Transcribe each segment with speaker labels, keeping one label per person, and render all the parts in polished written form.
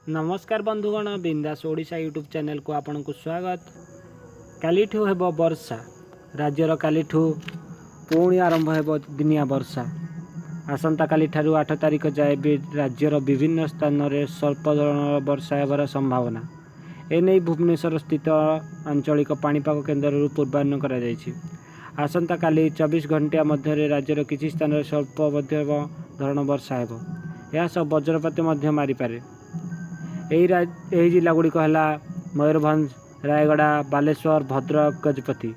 Speaker 1: ନମସ୍କାର ବନ୍ଧୁଗଣ, ବିନ୍ଦାସ ଓଡ଼ିଶା ୟୁଟ୍ୟୁବ୍ ଚ୍ୟାନେଲକୁ ଆପଣଙ୍କୁ ସ୍ୱାଗତ। କାଲିଠୁ ହେବ ବର୍ଷା। ରାଜ୍ୟର କାଲିଠୁ ପୁଣି ଆରମ୍ଭ ହେବ ଦିନିଆ ବର୍ଷା। ଆସନ୍ତାକାଲିଠାରୁ 8 ତାରିଖ ଯାଏ ବି ରାଜ୍ୟର ବିଭିନ୍ନ ସ୍ଥାନରେ ସ୍ୱଳ୍ପ ଧରଣର ବର୍ଷା ହେବାର ସମ୍ଭାବନା। ଏନେଇ ଭୁବନେଶ୍ୱର ସ୍ଥିତ ଆଞ୍ଚଳିକ ପାଣିପାଗ କେନ୍ଦ୍ରରୁ ପୂର୍ବାନୁମାନ କରାଯାଇଛି। ଆସନ୍ତାକାଲି 24 ଘଣ୍ଟା ମଧ୍ୟରେ ରାଜ୍ୟର କିଛି ସ୍ଥାନରେ ସ୍ୱଳ୍ପ ମଧ୍ୟମ ଧରଣ ବର୍ଷା ହେବ। ଏହା ସହ ବଜ୍ରପାତ ମଧ୍ୟ ମାରିପାରେ। ଏହି ଜିଲ୍ଲାଗୁଡ଼ିକ ହେଲା ମୟୂରଭଞ୍ଜ, ରାୟଗଡ଼ା, ବାଲେଶ୍ୱର, ଭଦ୍ରକ, ଗଜପତି।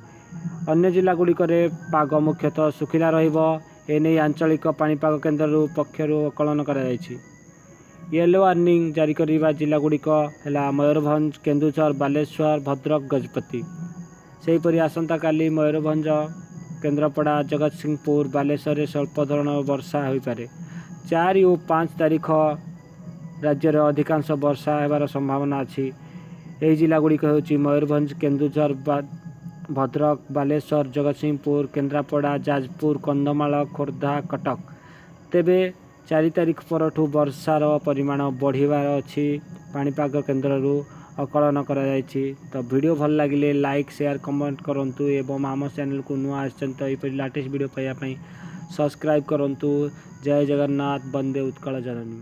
Speaker 1: ଅନ୍ୟ ଜିଲ୍ଲାଗୁଡ଼ିକରେ ପାଗ ମୁଖ୍ୟତଃ ଶୁଖିଲା ରହିବ। ଏନେଇ ଆଞ୍ଚଳିକ ପାଣିପାଗ କେନ୍ଦ୍ରରୁ ପକ୍ଷରୁ ଆକଳନ କରାଯାଇଛି। ୟେଲୋ ୱାର୍ଣ୍ଣିଂ ଜାରି କରିବା ଜିଲ୍ଲାଗୁଡ଼ିକ ହେଲା ମୟୂରଭଞ୍ଜ, କେନ୍ଦୁଝର, ବାଲେଶ୍ୱର, ଭଦ୍ରକ, ଗଜପତି। ସେହିପରି ଆସନ୍ତାକାଲି ମୟୂରଭଞ୍ଜ, କେନ୍ଦ୍ରାପଡ଼ା, ଜଗତସିଂହପୁର, ବାଲେଶ୍ୱରରେ ସ୍ୱଳ୍ପ ଧରଣର ବର୍ଷା ହୋଇପାରେ। 4 ଓ 5 ତାରିଖ ରାଜ୍ୟରେ ଅଧିକାଂଶ ବର୍ଷା ହେବାର ସମ୍ଭାବନା ଅଛି। ଏହି ଜିଲ୍ଲାଗୁଡ଼ିକ ହେଉଛି ମୟୂରଭଞ୍ଜ, କେନ୍ଦୁଝର, ଭଦ୍ରକ, ବାଲେଶ୍ୱର, ଜଗତସିଂହପୁର, କେନ୍ଦ୍ରାପଡ଼ା, ଯାଜପୁର, କନ୍ଧମାଳ, ଖୋର୍ଦ୍ଧା, କଟକ। ତେବେ 4 ତାରିଖ ପରଠୁ ବର୍ଷାର ପରିମାଣ ବଢ଼ିବାର ଅଛି, ପାଣିପାଗ କେନ୍ଦ୍ରରୁ ଆକଳନ କରାଯାଇଛି। ତ ଭିଡ଼ିଓ ଭଲ ଲାଗିଲେ ଲାଇକ୍, ସେୟାର, କମେଣ୍ଟ କରନ୍ତୁ ଏବଂ ଆମ ଚ୍ୟାନେଲକୁ ନୂଆ ଆସିଛନ୍ତି ତ ଏହିପରି ଲାଟେଷ୍ଟ ଭିଡ଼ିଓ ପାଇବା ପାଇଁ ସବସ୍କ୍ରାଇବ୍ କରନ୍ତୁ। ଜୟ ଜଗନ୍ନାଥ, ବନ୍ଦେ ଉତ୍କଳ ଜନନୀ।